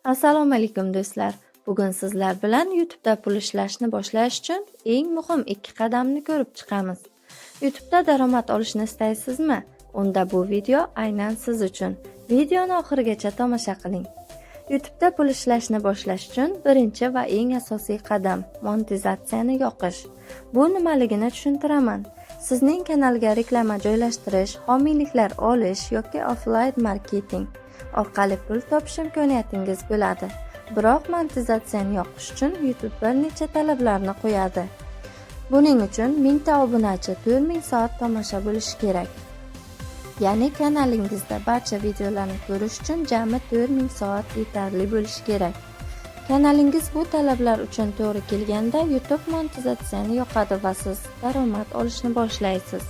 Assalomu alaykum, do'stlar. Bugun sizlar bilan YouTube'da pul ishlashni boshlash uchun eng muhim ikki qadamni ko'rib chiqamiz. YouTube'da daromad olishni istaysizmi? Unda bu video aynan siz uchun. Videoni oxirigacha tomosha qiling. YouTube'da pul ishlashni boshlash uchun birinchi va eng asosiy qadam monetizatsiyani yoqish. Bu nimaligini tushuntiraman. Sizning kanalga reklama joylashtirish, homiyliklar olish yoki affiliate marketing orqali pul topish imkoniyatingiz bo'ladi. Biroq monetizatsiyani yoqish uchun YouTube bir necha talablarni qo'yadi. Buning uchun 1000 ta obunachi, 4000 soat tomosha bo'lishi kerak. Ya'ni kanalingizda barcha videolarni ko'rish uchun jami 4000 soat yetarli bo'lishi kerak. Kanalingiz bu talablar uchun to'g'ri kelganda, YouTube monetizatsiyani yoqadi va siz daromad olishni boshlaysiz.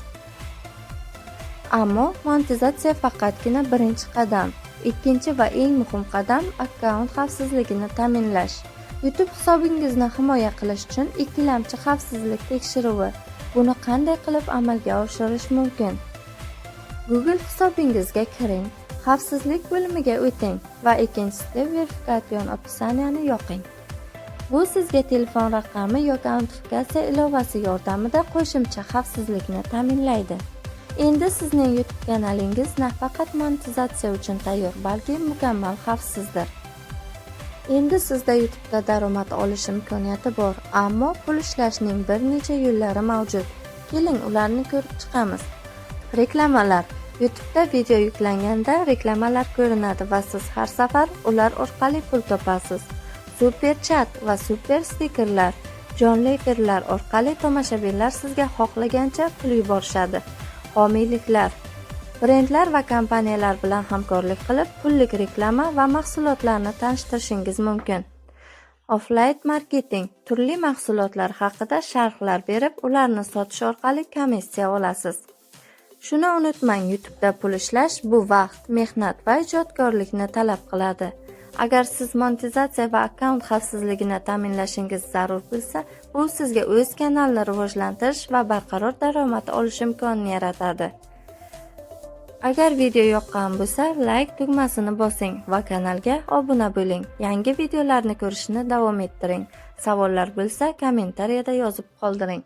Ammo monetizatsiya faqatgina birinchi qadam. Ikkinchi va eng muhim qadam akkaunt xavfsizligini ta'minlash. YouTube hisobingizni himoya qilish uchun ikkilamchi xavfsizlik tekshiruvi. Buni qanday qilib amalga oshirish mumkin? Google hisobingizga kiring, xavfsizlik bo'limiga o'ting va ikkinchi step verification описание ni yoqing. Bu sizga telefon raqami yoki autentifikatsiya ilovasi yordamida qo'shimcha xavfsizlikni ta'minlaydi. Endi sizning YouTube kanalingiz nafaqat monetizatsiya uchun tayyor, balki mukammal xavfsizdir. Endi sizda YouTube'da daromad olish imkoniyati bor, ammo pul ishlashning bir necha yo'llari mavjud. Keling, ularni ko'rib chiqamiz. Reklamalar. YouTube'da video yuklanganda reklamalar ko'rinadi va siz har safar ular orqali pul topasiz. Super chat va super stikerlar. Jonli efirlar orqali tomoshabinlar sizga xohlagancha pul yuborishadi. Homiyliklar. Brendlar va kompaniyalar bilan hamkorlik qilib, pullik reklama va mahsulotlarni tanishtirishingiz mumkin. Affiliate marketing: turli mahsulotlar haqida sharhlar berib, ularni sotish orqali komissiya olasiz. Shuni unutmang, YouTube'da pul ishlash bu vaqt, mehnat va ijodkorlikni talab qiladi. Agar siz monetizatsiya va akkaunt xavfsizligini ta'minlashingiz zarur bo'lsa, bu sizga o'z kanalini rivojlantirish va barqaror daromad olish imkonini yaratadi. Agar video yoqqan bo'lsa, layk tugmasini bosing va kanalga obuna bo'ling. Yangi videolarni ko'rishni davom ettiring. Savollar bo'lsa, kommentariyada yozib qoldiring.